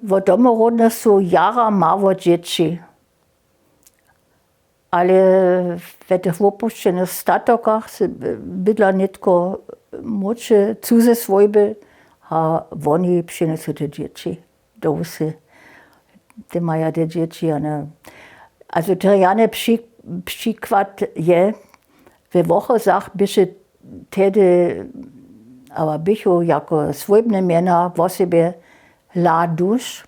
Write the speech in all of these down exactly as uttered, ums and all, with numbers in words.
Wot domorodnych su jara mało dźěći. Ale w tych wopušćenych statokach bydla nětko młódše cuze swójby, a woni přinjesu te dźěći do wsy. Te maja te dźěći a ne. Also te rjany přikład je, we wochozach běše tehdy, ała běchu jako swójbne mjena wosebje laduš,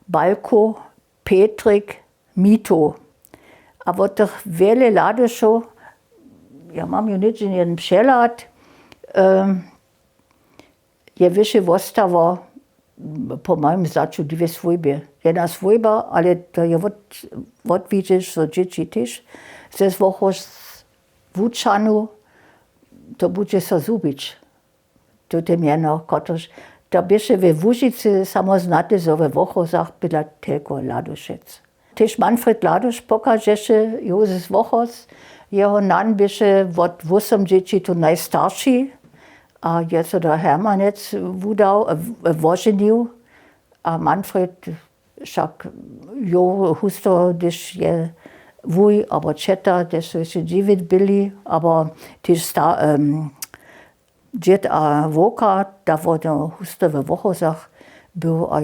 balko, petrik, mitow. A wot tych wjele ladušow, ja mam ju něhdźe jeden přehlad, je wyše wostało, po mojim zdaću dwě swójbje. Jedna swójba, ale to je wotwidźeć zo dźěći tež zes wochoz wučanu, to budźe so zhubić. Tute mjeno kotrež to běše we łužicy samo znate zo we wochozach bydla telko ladušec. Tež manfred laduš pokažeše józef wochos. Jeho nan běše wot wósomdźěći tu najstarši, a je so do hermanec wudał, woženił. A manfred wšak jo husto hdyž je wuj abo ćeta hdyž su hišće dźěwjeć byli, abo tež dźěd a wowka, da wóno husto we wochozach był a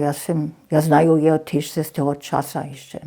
ja znaju jeho tež z toho časa hišće.